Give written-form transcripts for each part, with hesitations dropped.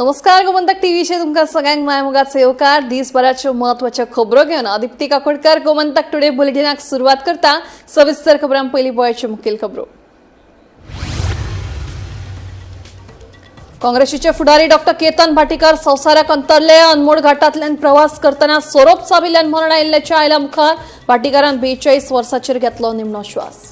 नमस्कार, गोमंतक टीव्हीचे तुमकां सगळ्यांक मायमोगाचो येवकार. दिसभराच्यो म्हत्वाच्यो खबरो घेवन दीप्ती काकोडकर गोमंतक टुडे बुलेटिनाक सुरवात करता. सविस्तर खबरां पयलीं गोंयच्यो मुखेल खबरो. काँग्रेसीचे फुडारी डॉक्टर केतन भाटीकार संवसाराक अंतरले. अनमोड घाटांतल्यान प्रवास करतना सोरोप चाबिल्ल्यान मरण आयिल्ल्याच्या आयल्या मुखार भाटीकारान 42 वर्सांचेर घेतलो निमणो श्वास.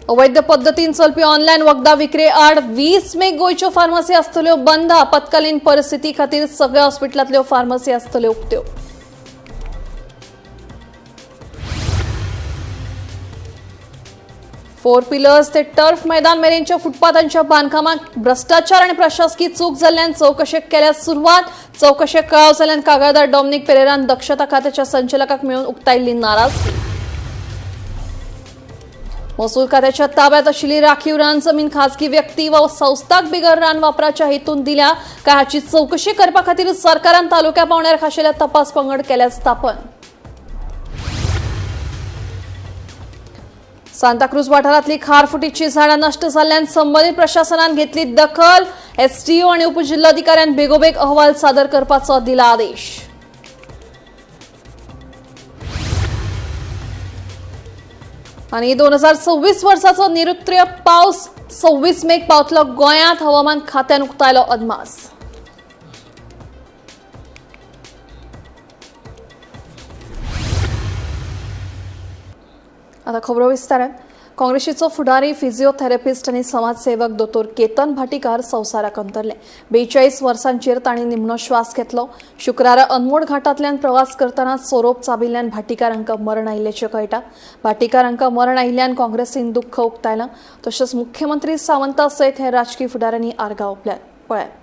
अवैध पद्दतीन चलपी ऑनलायन वखदां विक्रे आड 20 मे गोंयच्यो फार्मासी आसतल्यो बंद. आपत्कालीन परिस्थिती खातीर सगळ्या हॉस्पिटलांतल्यो फार्मासी आसतल्यो उक्त्यो. फोर पिलर्स ते टर्फ मैदान मेरेनच्या फुटपाथांच्या बांदकामाक भ्रष्टाचार आणि प्रशासकीय चूक जाल्ल्यान चवकशेक केल्या सुरवात. चवकशेक कळाव जाल्ल्यान कागाळदार डॉमिनिक पेरेरान दक्षता खात्याच्या संचालकाक मेळून उक्तायल्ली नाराजगी. महसूल खात्याच्या ताब्यात आशिल्ली राखीव रान जमीन खासगी व्यक्ती वा संस्थाक बिगर रान वापराच्या हेतून दिल्या काय हाची चवकशी करपा खातीर सरकारान तालुक्या पावंड्यार खाशेल्या तपास पंगड केल्या स्थापन. सांताक्रूज वाठारांतली खारफुटीची झाडां नष्ट जाल्ल्यान संबंधित प्रशासनान घेतली दखल. एसडीओ आणि उपजिल्हाधिकाऱ्यान बेगोबेग अहवाल सादर करपाचो दिला आदेश. आणि 2026 वर्साचो निरुत्य पावस 26 मेक पावतलो गोंयांत. हवामान खात्यान उक्तायलो अदमास. आता खबरो विस्तारान. काँग्रेसीचो फुडारी, फिजिओथेरपिस्ट आनी समाजसेवक दोतोर केतन भाटीकार संवसाराक अंतरले. 42 वर्सांचेर तांणी निमणो श्वास घेतलो. शुक्रारा अनमोड घाटांतल्यान प्रवास करतना सोरोप चाबिल्ल्यान भाटीकार हांकां मरण आयिल्ल्याचें कळटा. भाटीकार हांकां मरण आयिल्ल्यान काँग्रेसीन दुख्ख उक्तायलां. तशेंच मुख्यमंत्री सावंता सयत हे राजकी फुडाऱ्यांनी आर्गां ओंपल्यात. पळयात.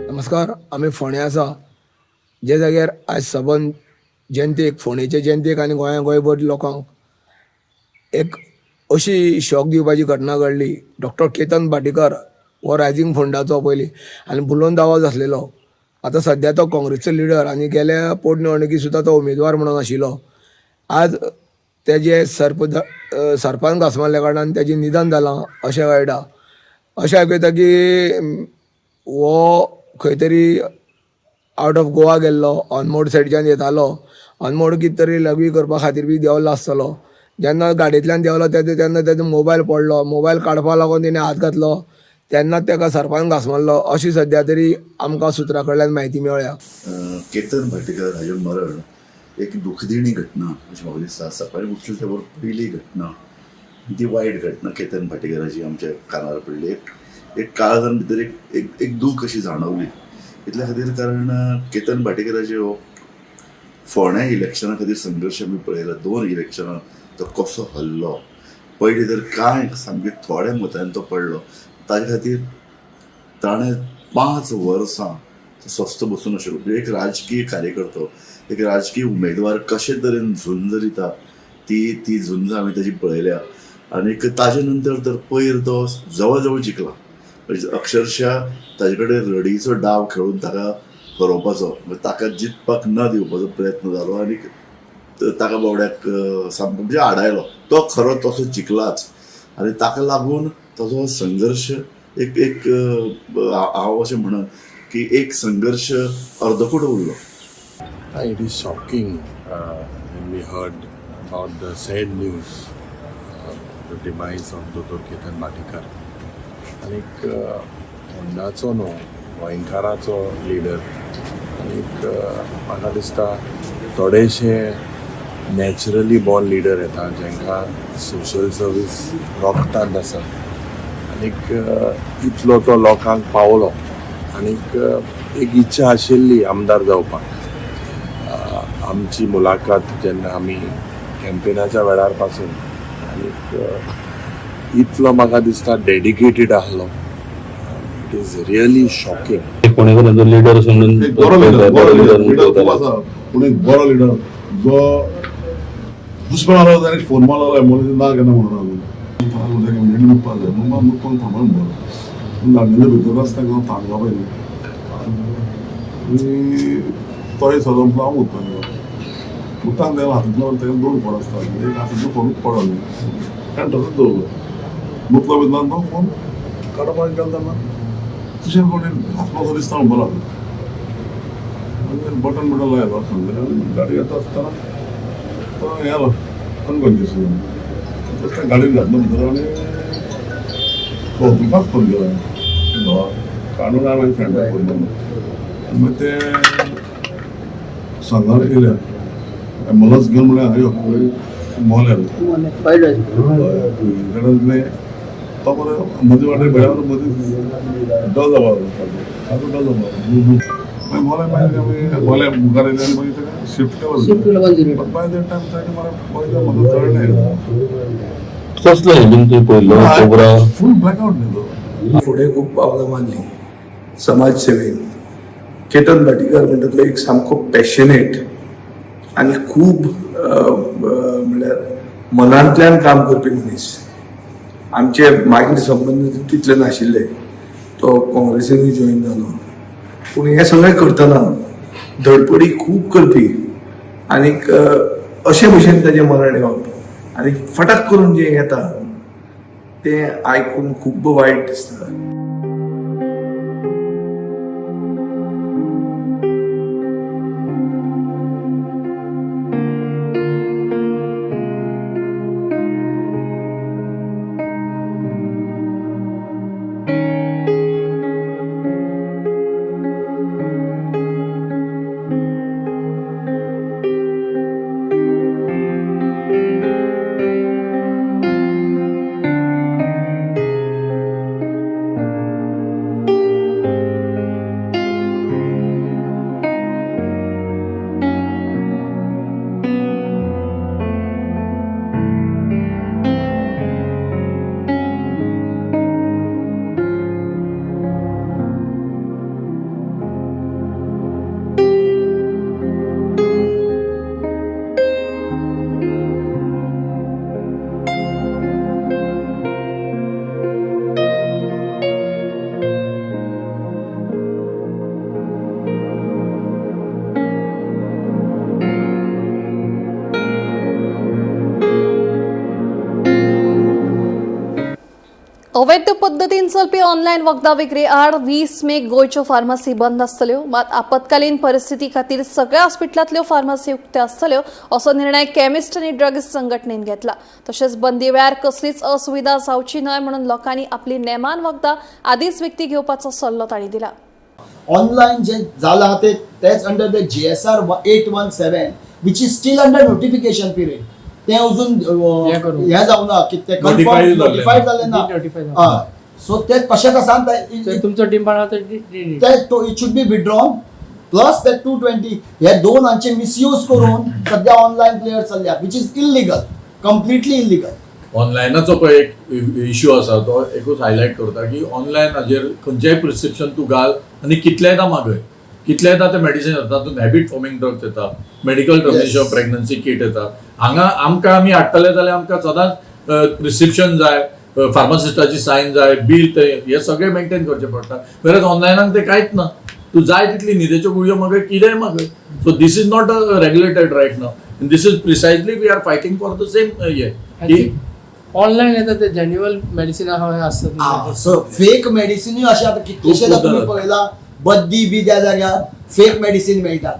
नमस्कार, आमी फोंड्या आसा, जे जाग्यार आयज सबंद जनतेक, फोंडेचे जनतेक आनी गोंया गोंयभर लोकांक एक अशी शॉक दिवपाची घटना घडली. डॉक्टर केतन भाटीकर हो रायजींग फंडाचो पयलीं आनी बुलंद आवाज आसलेलो. आतां सद्या तो काँग्रेसचो लिडर आनी गेल्या पोटनिवडणुकी सुद्दां तो उमेदवार म्हणून आशिल्लो. आज तेजे सर्पान घांस मारल्या कारणान तेजें निधन जालां अशें कळटा. अशें आयकता की हो खंय तरी आवट ऑफ गोवा गेल्लो, अनमोड सायडच्यान येतालो. अनमोड कितें तरी लघवी करपा खातीर बी देंवलो आसतलो. जेन्ना गाडयेंतल्यान देंवलो तेन्ना तेजो मोबायल पडलो. मोबायल काडपा लागून तेणी हात घातलो तेन्ना तेका सर्पान घांस मारलो अशी सद्या तरी आमकां सुत्रा कडल्यान म्हायती मेळ्ळ्या. केतन भाटीकर हाजें मरण एक दुखदिणी घटना अशें म्हाका दिसता. सकाळी उठले ते बरोबर पयली घटना ती वायट घटना केतन भाटीकराची आमच्या कानार पडली. एक एक काळजान भितर एक एक एक दूख अशी जाणवली. इतल्या खातीर कारण केतन भाटीकराचे हो फोंड्या इलेक्शना खातीर संघर्श आमी पळयला. 2 इलेक्शनां तो कसो हल्लो, पयलीं तर कांय सामकें थोड्या मतांनी तो पडलो. ताजे खातीर ताणें 5 वर्सां स्वस्थ बसून आशिल्लो. म्हणजे एक राजकीय कार्यकर्तो, एक राजकीय उमेदवार कशे तरेन झुंज दिता ती ती झुंज आमी ताजी पळयल्या. आनीक ताजे नंतर तर पयर तो जवळ जवळ जिखला. म्हणजे अक्षरशः ताजे कडेन रडीचो डाव खेळून ताका हरोवपाचो, म्हणजे ताका जिखपाक न दिवपाचो प्रयत्न जालो आनी ताका बावड्याक सामको म्हणजे आडायलो. तो खरो तसो जिखलाच आनी ताका लागून ताजो संघर्श एक एक हांव अशें म्हणन की एक संघर्श अर्दकुटो उरलो. It is shocking when we heard about the sad news, the demise of Dr. Ketan Bhatikar. आनीक होंडाचो न्हू, गोंयकाराचो लिडर. आनीक म्हाका दिसता थोडेशे नॅचरली बॉर्न लिडर येता जांकां सोशल सर्वीस रोगतांत आसा. आनीक इतलो तो लोकांक पावलो. आनीक एक इच्छा आशिल्ली आमदार जावपाक. आमची मुलाखत जेन्ना आमी कॅम्पेनाच्या वेळार पासून, आनीक इतलो म्हाका दिसता डेडिकेटेड आसलो. It is really shocking. कोणी कोणाचो लिडर म्हणून एक बरो लिडर, बरो लिडर, लिडर खूब आसा, पूण एक बरो लिडर जो दुस्मान आलो ताणें फोन मारलो म्हणून ना केन्ना म्हणून अजून मुतपाक जाय म्हणून मुतपाक थांबून बरो दांडेले भितर आसता थांबला पयलीं आनी तोय सदो म्हटलो हांव मुतपाक गेलो. मुतान गेलो हातांतलो ताका 2 फोन आसता, एक हातांतलो फोनूच पडलो ताणें तसोच दवरलो. मुतलो बितलो आनी तो फोन काडपाक गेलो तेन्ना तुजें कोणी हातलो दिसता म्हणपाक लागलो. बटन बटन लायलो सांगलें गाडी येता आसतना तो हें आलो अनकॉन्शियस जावन गाडयेन घातलो भितर आनी कौतुकाक फोन केलो घोवा काडून हांवें फ्रेंडाक फोन मारलो आनी मागीर ते सांगणार येयले एम्बुलन्स घेवन म्हणल्यार हांगा यो मोल्यार तो बरो मदीं वाटेर बेळावर मदीं डल जावपा सारको डल जावपा. मागीर मोल्या मागीर आमी मोल्या मुखार येयले आनी मागीर ताका शिफ्ट केलो. बट बाय that time ताणें म्हाका पळयता म्हाका कळ्ळें. कसलो हें बीन तुवें पळयल्लो कोबरा? फूल ब्लॅकआउट न्ही तो. फुडें खूब पावलां मारली समाजसेवेन. केतन भाटीकर म्हणटा तो एक सामको पॅशनेट आनी खूब म्हणल्यार मनांतल्यान काम करपी मनीस. आमचे मागीर संबंद तितले नाशिल्ले, तो काँग्रेसीनूय जॉयन जालो. पूण हें सगळें करतना धडपडी खूब करपी आनीक अशे भशेन ताजें मरण येवप आनी फटाक करून जें येता तें आयकून खूब वायट दिसता. अवैध पद्दतीन चलपी ऑनलायन वखदां विक्री आड 20 मेक गोंयच्यो फार्मासी बंद आसतल्यो. मात आपत्कालीन परिस्थिती खातीर सगळ्या हॉस्पिटलांतल्यो फार्मासी उक्त्यो आसतल्यो असो निर्णय केमिस्ट आनी ड्रगिस्ट संघटनेन घेतला. तशेंच बंदी वेळार कसलीच असुविधा जावची न्हय म्हणून लोकांनी आपली नेमान वखदां आदींच विकती घेवपाचो सल्लो तांणी दिला. ऑनलायन जे जाला ते तेच under the GSR 817 which is still under notification period. ते अजून हे जावना की ते कन्फर्म नोटिफाय जालें ना. सो ते कशेंच आसा तुमचो डिमांड आसा ते it should be withdrawn plus ते 220 हे दोन हांचे मिसयूज करून सध्या ऑनलायन प्लेयर चल्ल्या, which is illegal, completely illegal. ऑनलायनाचो पळय एक इश्यू आसा, तो एकूच हायलायट करता की ऑनलायन हाजेर खंयचेय प्रिस्क्रिप्शन तूं घाल आनी कितलेंयदां मागय, कितलेंयदां तें मेडिसिन येता, तातूंत हॅबिट फॉर्मींग ड्रग्स येता, मेडिकल टर्मिनेशन ऑफ प्रेग्नन्सी कीट येता. हांगा आमकां आमी हाडटले जाल्यार आमकां सदांच प्रिस्क्रिप्शन जाय, फार्मासिस्टाची सायन जाय, बील, ते हे सगळें मेंटेन करचें पडटा. वेरज ऑनलायनाक तें कांयच ना, तूं जाय तितली न्हिदेच्यो गुळयो मागय, कितेंय मागय. So this is not a regulated right now. This is precisely we are fighting for the same हे की ऑनलायन येता ते जेन्युअल मेडिसिन आहा आसता. सो फेक मेडिसिनूय अशें आतां कितलेशेच तुमी पळयला, बद्दी बी त्या जाग्यार फेक मेडिसीन मेळटा.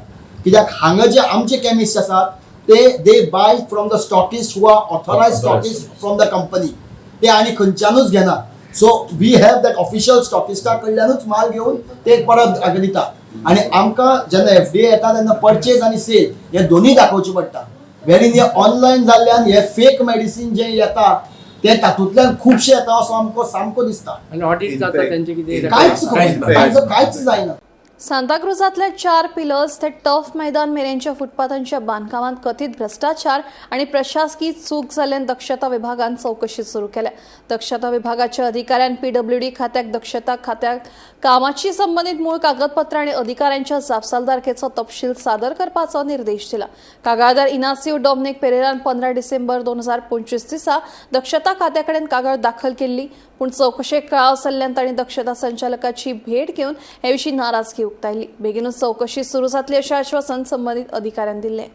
कित्याक हांगा जे आमचे केमिस्ट आसात ते they buy from the stockist who are authorise stockist from the company, ते आनी खंयच्यानूच घेना. So we have that official स्टॉकिस्टा कडल्यानूच माल घेवन ते परत हांगा दिता. आनी आमकां जेन्ना एफडीए येता तेन्ना परचेज आनी सेल हे दोनूय दाखोवचे पडटा. वेरीन हे ऑनलायन जाल्ल्यान हे फेक मेडिसीन जे येता ते तातूंतल्यान खुबशे येता असो आमकां सामको दिसता. आनी ऑडिट जाता तेंचे कितें? कांयच खबर, कांयच जायना. सांताक्रुजांतल्या 4 पिलर्स ते टर्फ मैदान मेरेनच्या फुटपाथांच्या बांदकामांत कथीत भ्रश्टाचार आनी प्रशासकी चूक जाल्ल्यान दक्षता विभागान चवकशी सुरू केल्या. दक्षता विभागाच्या अधिकाऱ्यान पीडब्ल्यूडी खात्याक दक्षता खात्याक कामाची संबंदीत मूळ कागदपत्रां आनी अधिकाऱ्यांच्या जापसालदारकेचो तपशील सादर करपाचो निर्देश दिला. कागाळदार इनासियो डॉमनिक पेरेरान 15 डिसेंबर 2025 दिसा दक्षता खात्या कडेन कागाळ दाखल केल्ली, पूण चवकशेक कळाव जाल्ल्यान तांणी दक्षता संचालकाची भेट घेवन हे विशीं नाराजगी उक्तायली. बेगीनूच चवकशी सुरू जातली अशें आश्वासन संबंदीत अधिकाऱ्यांनी दिल्लें.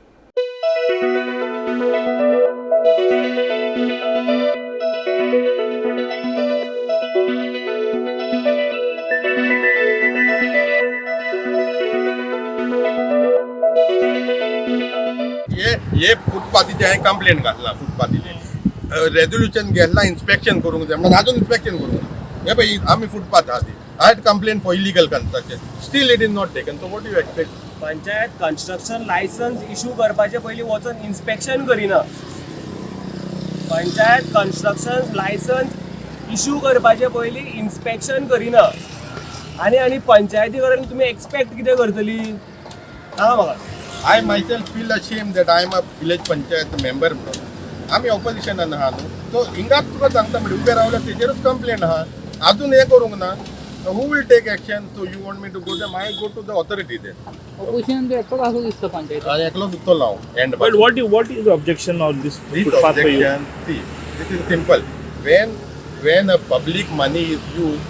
हे फुटपाथीचे हांवें कंप्लेन घातला, फुटपाथीचे रेजोल्युशन घेतला, इन्स्पेक्शन करूंक जाय म्हणून अजून इन्स्पेक्शन करूंक ना. हे पळय आमी फुटपाथ आहा ती I had complain for illegal construction, still it is not taken, so what you expect? Panchayat construction licence issue करपाचे पयलीं वचोन इन्स्पेक्शन करिना. पंचायत कन्स्ट्रक्शन लायसन्स इशू करपाचे पयलीं इन्स्पेक्शन करिना. आनी आनी पंचायती कडेन तुमी एक्सपेक्ट कितें करतली सांगा म्हाका. I myself feel ashamed that I am a village panchayat member म्हणून. आमी ऑपोजिशनान आहा न्हू, सो हिंगाच तुका सांगता म्हणजे उबे रावल्या तेजेरूच कंप्लेन आहा, अजून हें करूंक ना. Who will take action? So you want me to go them? I go to the authority then. Opposition एकटोच आसूं दिसता पंचायती. एकलो सुद्दां हांव and But what is the objection on this This footpath for you? objection, see, this is simple. When a public money is used,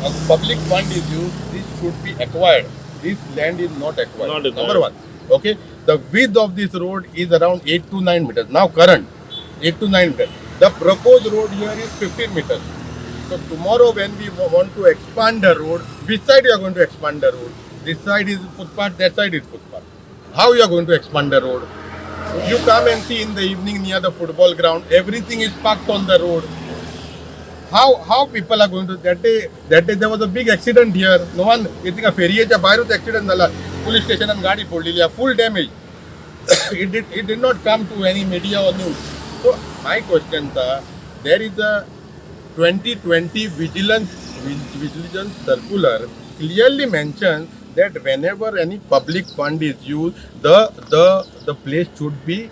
a public fund is used, this should be acquired. This land is not acquired. Not acquired. Number one. Okay. The width of this road is around 8 to 9 meters. Now current, 8 to 9 meters. The proposed road here is 15 meters. So tomorrow when we want to expand the road, which side you are going to expand the road? This side is footpath, that side is footpath. How you are going to expand the road? You come and see in the evening near the football ground, everything is parked on the road. How people are going to that day there was a big accident here. No one, you think a फेरयेच्या भायरूच accident झाला, police स्टेशनान गाडी फोडलेली आहे, full damage. It did not come to any media or news. So my question are, there is a 2020 vigilance circular clearly mentions that whenever any public fund is used, the place should be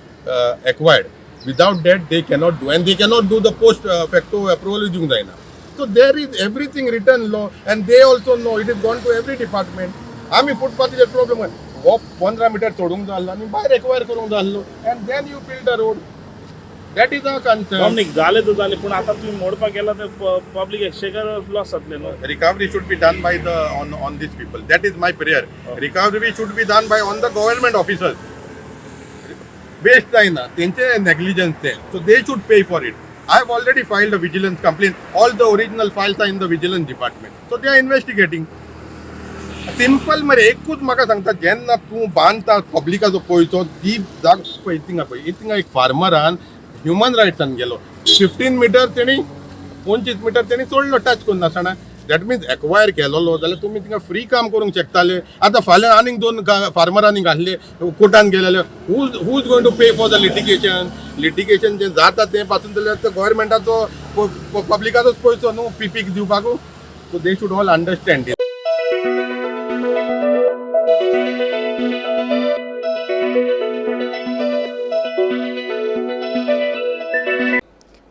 acquired. Without that, they cannot do, and they cannot do the post facto approval दिवंक जायना. So there is everything written law, and they also know it is gone to every department. आमी फुटपाथीचेर problem हो 15 metre सोडूंक जाय आसलो आनी भायर acquire करूंक जाय आसलो, and then you build the road. That is our concern. Dominic, जालें तर जालें, पूण आतां तुमी मोडपाक गेला तर पब्लीक एक्सचेकर लॉस जातलें न्हू. Recovery should be done by the on these people. That is my prayer. Recovery should be done by on the government officers. Waste जायना तेंचे negligence ते, so they should pay for it. I have already filed a vigilance complaint. All the original files are in the vigilance department, so they are investigating. Simple मरे एकूच म्हाका सांगता, जेन्ना तूं बांदता पब्लिकाचो पयसो ती जाग पळय थिंगा पळय थिंगा एक फार्मरान ह्युमन रायट्सान गेलो, 15 मिटर तेणी 25 मिटर तेणी सोडलो टच करून नासतना. That means acquire केलोलो जाल्यार तुमी थिंगा फ्री काम करूंक शकताले. आतां फाल्यां आनीक दोन फार्मरांनी घातले कोर्टान गेलेले, who is going to pay for the litigation? Litigation जें जाता तें पासून जाल्यार गोवोरमेंटाचो पब्लिकाचोच पयसो न्हू पीपीक दिवपाक. So they should all understand.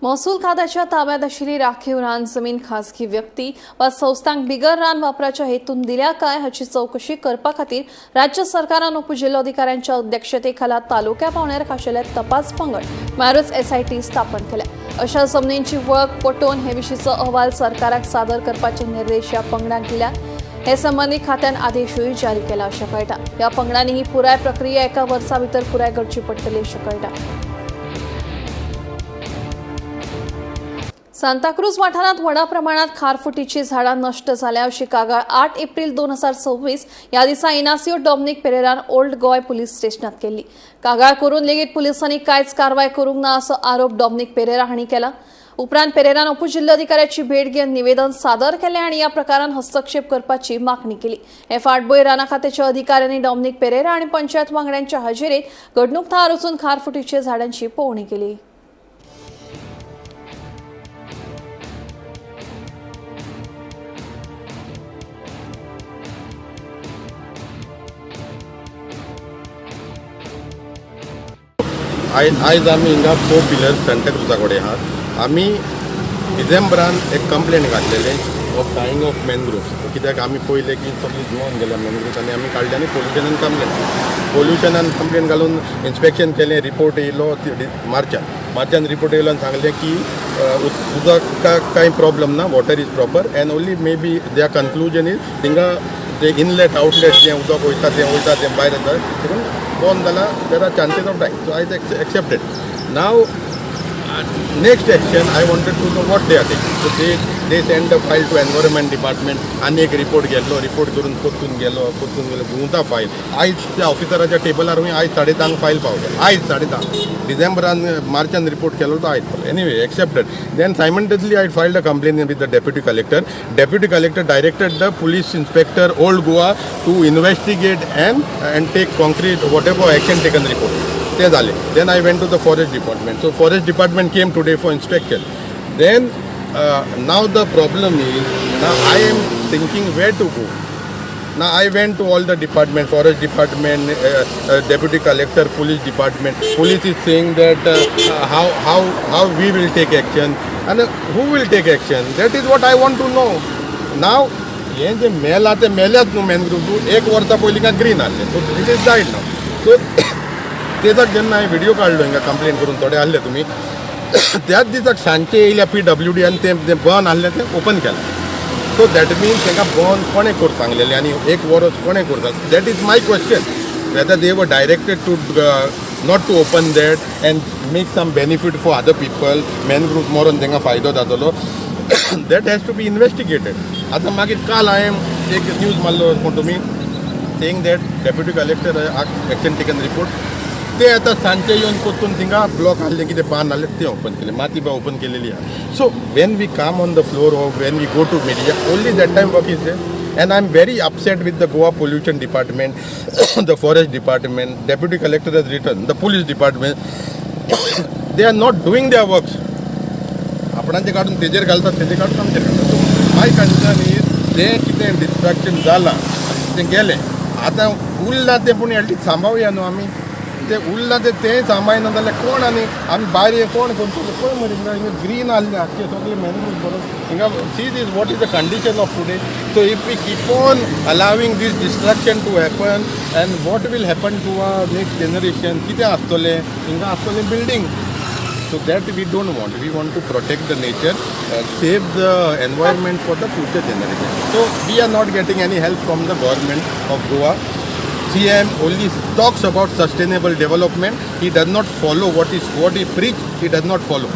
महसूल खात्याच्या ताब्यात आशिल्ली राखीव रान जमीन खासगी व्यक्ती वा संस्थांक बिगर रान वापराच्या हेतून दिल्या काय हाची चवकशी करपा खातीर राज्य सरकारान उपजिल्लोधिकाऱ्यांच्या अध्यक्षतेखाला तालुक्या पावंड्यार खाशेले तपास पंगड म्हळ्यारूच एसआयटी स्थापन केल्या. अशा जमनींची वळख पटोवन हे विशींचो अहवाल सरकाराक सादर करपाचे निर्देश ह्या पंगडाक दिल्या. हे संबंदी खात्यान आदेशूय जारी केला अशें कळटा. ह्या पंगडांनी ही पुराय प्रक्रिया एका वर्सा भितर पुराय करची पडटली अशें कळटा. सांताक्रूज वाठारांत व्हडा प्रमाणात खारफुटीची झाडां नश्ट जाल्या अशी कागाळ 8 एप्रिल 2026 ह्या दिसा इनासियो डॉमनिक पेरेरान ओल्ड गोंय पुलीस स्टेशनात केल्ली. कागाळ करून लेगीत पुलिसांनी कांयच कारवाय करूंक ना असो आरोप डॉमनिक पेरेरा हांणी केला. उपरांत पेरेरान उपजिल्लोधिकाऱ्याची भेट घेवन निवेदन सादर केलें आनी ह्या प्रकारान हस्तक्षेप करपाची मागणी केली. हे फाटभूंयेर राना खात्याच्या अधिकाऱ्यांनी डॉमनिक पेरेरा आनी पंचायत वांगड्यांच्या हाजेरीत घडणूक थळार वचून खारफुटीच्या झाडांची पळोवणी केली. आयज आमी हिंगा 4 पिलर्स सांताक्रुजा कडेन आहात. आमी डिसेंबरान एक कंप्लेन घातलेलें ऑफ डायींग ऑफ मॅनग्रुव्स, कित्याक आमी पळयलें की सगळीं जुवान गेल्या मॅनग्रुव्स आनी आमी काडले आनी पोल्युशनान कंप्लेन पोल्युशनान कंप्लेन घालून इन्स्पेक्शन केलें. रिपोर्ट येयलो मार्चान रिपोर्ट येयलो आनी सांगलें की उदकाक कांय प्रॉब्लम ना, water is proper and only may be their conclusion is थिंगा जे इनलेट आउटलेट जें उदक वयता तें भायर येता देखून बंद जाला, there are chances of dying. So I accepted. Now next action I wanted to know what they are taking. So they send the file to environment department आनी एक रिपोर्ट गेल्लो, रिपोर्ट करून परतून गेलो घुंवता फायल. आयज त्या ऑफिसराच्या टेबलार आयज 10:30 फायल पावले. आयज 10:30 डिसेंबरान मार्चान रिपोर्ट केलो तो आयज पावलो. Anyway accepted. Then simultaneously I filed a complain with the deputy collector. Deputy collector directed the police inspector Old Goa to investigate and take concrete whatever action taken report. ते जाले. Then I went to the forest department. So forest department came today for inspection. Then now the problem is, now I am thinking where to go. Now I went to all the department, forest department, deputy collector, police department. Police is saying that how we will take action and who will take action. That is what I want to know. Now हे जे मेला ते मेल्यात न्हू मॅनग्रुव्स, एक वर्सा पयलीं काय green आहले, so it is died now. So तेजाक जेन्ना हांवें व्हिडियो काडलो हिंगा कंप्लेन करून थोडे आहले तुमी, त्याच दिसाक सांजचे येयल्या PWD आनी तें बंद आहलें तें ओपन केलें. सो that means तांकां बंद कोणें करूं सांगलेलें आनी एक वरस कोणें करता, that is my question. Whether they were directed to not to open that and make some benefit for other people, mangrove मरोन तांकां फायदो जातलो, that has to be investigated. आतां मागीर काल हांवें एक न्यूज मारलो कोण तुमी saying that deputy collector action taken report. ते आतां सांजचे येवन परतून थिंगा ब्लॉक आहले कितें बांद आहले तें ओपन केलें, माती बी ओपन केलेली आहा. So when we come on the floor or when we go to media only that time work is there. And I am very upset with the Goa pollution department, the forest department, deputy collector has written, the police department, they are not doing their works. आपणाचे काडून तेजेर घालतात, तेजेर काडून आमचेर घालतात. So my concern is तें कितें डिस्ट्रक्शन जालां तें गेलें, आतां उरलां तें पूण एटलीस्ट सांबाळुया न्हू आमी. तें उरलां तें तें सांबाळना जाल्यार कोण आनी आमी भायर कोण करतलो? पळय मरे हिंगा ग्रीन आहलें आख्खें सगळें मॅनग्रूव्स बरो हिंगा. See this what is the condition of today. So if we keep on allowing this destruction to happen and what will happen to our next generation? कितें आसतलें हिंगा? आसतलें building. So that we don't want. We want to protect the nature, save the environment for the future generation. So we are not getting any help from the government of Goa. CM only talks about sustainable development. He does not follow what he preach. He does not follow.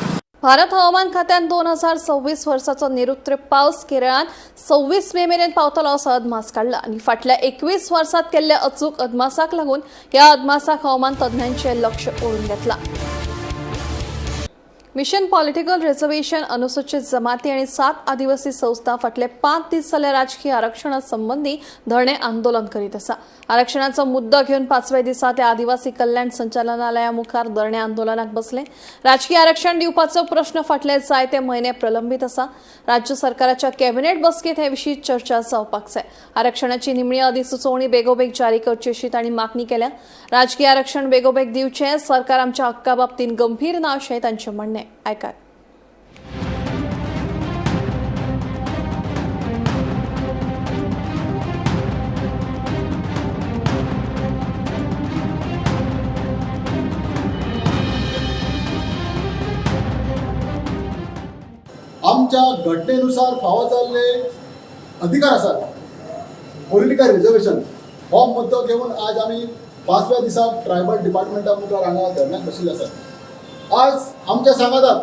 Bharat हवामान खात्यान 2026 वर्साचो निरुत्य पावस केरळांत 26 मे मेरेन पावतलो असो अदमास काडला आनी फाटल्या 21 वर्सांत केल्ल्या अचूक अदमासाक लागून ह्या अदमासाक हवामान तज्ञांचें लक्ष ओडून घेतलां. मिशन पॉलिटिकल रिझर्वेशन अनुसूचित जमाती आणि 7 आदिवासी संस्था फाटले 5 दीस जाल्यार राजकीय आरक्षणा संबंधी धरणे आंदोलन करीत आसा. आरक्षणाचो मुद्दो घेवन 5व्या दिसा ते आदिवासी कल्याण संचालनालया मुखार धरणे आंदोलनाक बसले. राजकीय आरक्षण दिवपाचो प्रश्न फाटले जायते म्हयने प्रलंबित आसा. राज्य सरकाराच्या कॅबिनेट बसकेत हे विशीं चर्चा जावपाक जाय. आरक्षणाची निमणी अधिसुचोवणी बेगोबेग जारी करची अशी तांणी मागणी केल्या. राजकीय आरक्षण बेगोबेग दिवचें, सरकार आमच्या हक्का बाबतींत गंभीर ना अशें तांचें म्हणणें. आयकात. आमच्या घटनेनुसार फावो जाल्ले अधिकार आसात. पॉलिटिकल रिजर्वेशन हो मुद्दो घेवन आज आमी 5व्या दिसा ट्रायबल डिपार्टमेंटा मुखार हांगा धरण्याक बशिल्ले आसात. आज आमच्या सांगाताक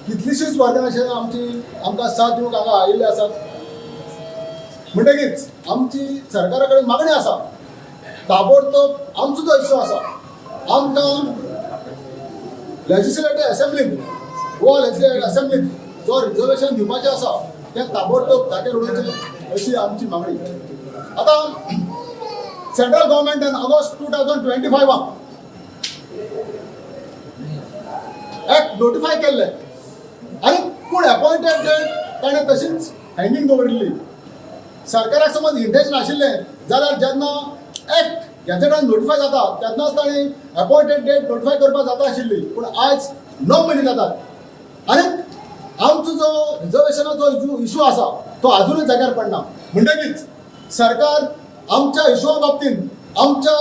कितलीशींच ऑर्गनायझेशनां आमची आमकां साथ दिवंक हांगा आयिल्ले आसात. म्हणटकीच आमची सरकारा कडेन मागणी आसा, ताबडतोब आमचो जो इश्यू आसा, आमकां लेजिस्लेटीव असेंब्लीन गोवा लेजिस्लेटीव असेंब्लीन जो रिजर्वेशन दिवपाचें आसा तें ताबडतोब जाग्यार उडोवचें अशी आमची मागणी. आतां सेंट्रल गव्हर्मेंटान ऑगस्ट 2025 एक्ट नोटिफाय केल्ले आनी पूण अपॉइंटेड डेट ताणें तशीच हँगींग दवरिल्ली. सरकाराक समज इंटेन्शन आशिल्लें जाल्यार जेन्ना एक्ट गॅझेटान नोटिफाय जाता तेन्नाच ताणें अपॉइंटेड डेट नोटिफाय करपाक जाता आशिल्ली, पूण आयज 9 म्हयने जातात आनी आमचो जो रिजर्वेशनाचो इशू आसा तो आजुनूय जाग्यार पडना. म्हणटकीच सरकार आमच्या इशुआ बाबतींत, आमच्या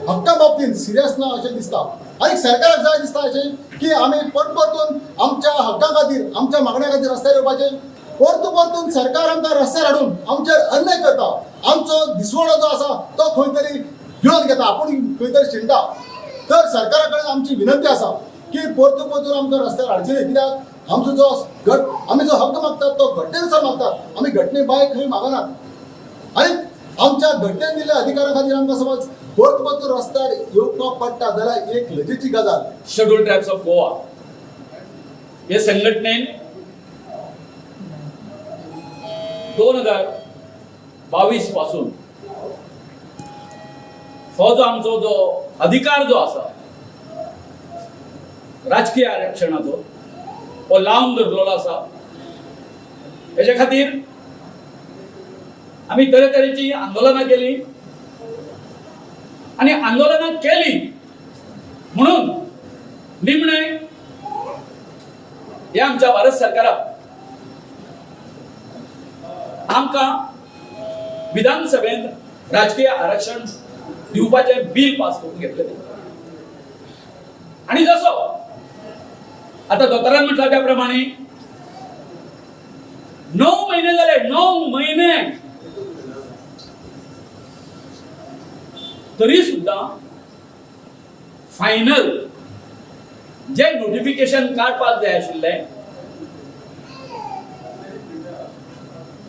हक्का बाबतींत सिरियस ना अशें दिसता. आनी सरकाराक जाय दिसता अशें की आमी परत परतून आमच्या हक्का खातीर, आमच्या मागण्या खातीर रस्त्यार येवपाचें. परतून परतून सरकार आमकां रस्त्यार हाडून आमचेर अन्याय करता. आमचो दिसवडो जो आसा तो खंय तरी गिळोवन घेता, आपूण खंय तरी शिणटा. तर सरकारा कडेन आमची विनंती आसा की परतून परतून आमकां रस्त्यार हाडचे न्हय, कित्याक आमचो जो घट आमी जो हक्क मागतात तो घटनेनुसार मागतात. आमी घटने भायर खंय मागनात आनी आमच्या घटनेन दिल्ल्या अधिकारा खातीर आमकां समज परत परतून रस्त्यार येवपाक पडटा जाल्यार एक लजेची गजाल. शेड्यूल ट्रायब्स ऑफ गोवा हे संघटनेन 2022 पासून हो जो आमचो जो अधिकार जो आसा राजकीय आरक्षणाचो हो लावन धरलेलो आसा. हेजे खातीर आमी तरेतरेची आंदोलनां केली आनी आंदोलनां केली म्हणून निमणे हे आमच्या भारत सरकाराक आमकां विधानसभेंत राजकीय आरक्षण दिवपाचें बील पास करून घेतलें. आनी जसो आतां दोतोरान म्हटलां त्या प्रमाणे 9 म्हयने जाले, 9 म्हयने तरी सुद्धा फायनल जे नोटिफिकेशन काडपाक जाय आशिल्लें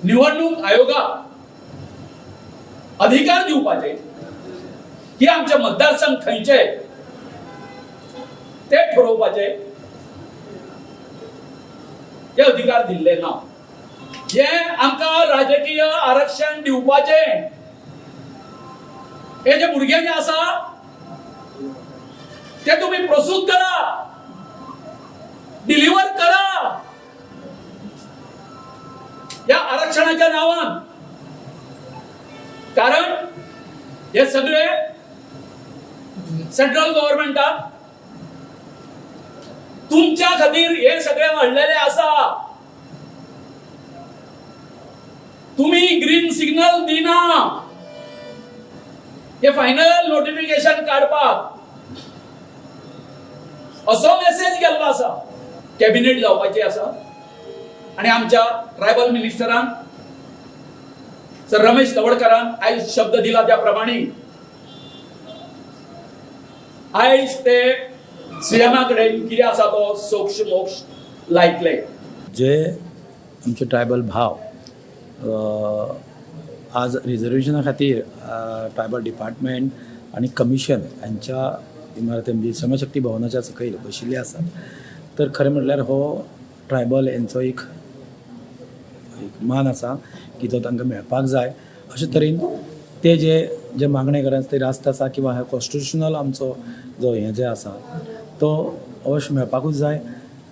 निवडणूक आयोगाक अधिकार दिवपाचे की आमचे मतदारसंघ खंयचे ते ठरोवपाचे ते अधिकार दिल्ले ना. हे आमकां राजकीय आरक्षण दिवपाचे हे जे भुरग्यांनी आसा ते तुम्ही प्रसूत करा, डिलिव्हर करा या आरक्षणाच्या नावान. कारण हे सगळे सेंट्रल गव्हर्नमेंटाक तुमच्या खातीर हे सगळे वाडलेले आसा. तुम्ही ग्रीन सिग्नल दिना हे फायनल नोटिफिकेशन काडपाक असो मेसेज गेल्लो आसा. कॅबिनेट जावपाची आसा आनी आमच्या ट्रायबल मिनिस्टरान सर रमेश तवडकरान आयज शब्द दिला त्या प्रमाणे आयज ते सीएमा कडेन कितें आसा तो सोक्ष मोक्ष लायतले. जे आमचे ट्रायबल भाव आज रिजर्वेशना खातीर ट्रायबल डिपार्टमेंट आनी कमिशन हांच्या इमारती म्हणजे श्रमशक्ती भवनाच्या सकयल बशिल्ले आसात, तर खरें म्हटल्यार हो ट्रायबल हेंचो एक एक मान आसा की तो तांकां मेळपाक जाय. अशे तरेन ते जे जे मागणें करता ते रास्त आसा किंवा हो कॉन्स्टिट्युशनल आमचो जो हें जें आसा तो अवश्य मेळपाकूच जाय.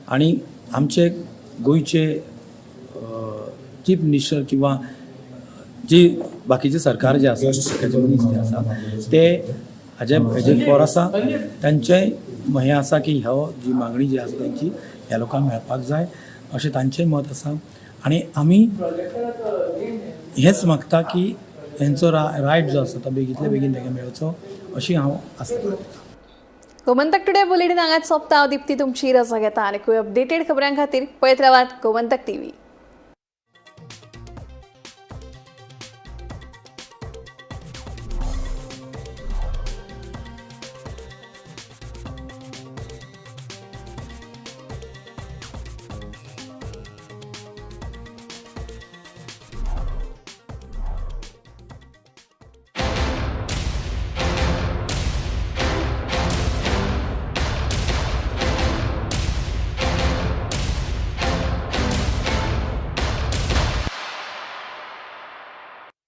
आनी आमचे गोंयचे चीफ मिनिस्टर किंवा जी बाकीचे सरकार जे आसा, तेजे मनीस जे आसा ते हाजे हेजेर फॉर आसा. तांचें हें आसा की हो जी मागणी जी आसा तेंची ह्या लोकांक मेळपाक जाय अशें तांचें मत आसा. आनी आमी हेंच मागता की तेंचो रायट जो आसा तो बेगींतल्या बेगीन तांकां मेळचो अशी हांव आस्ता बाळगुतां. गोमंतक टुडे बुलेटिन हांगाच सोंपता. हांव दिप्ती तुमची रजा घेता. आनीकूय अपडेटेड खबरां खातीर पळयत रावात गोमंतक टीव्ही.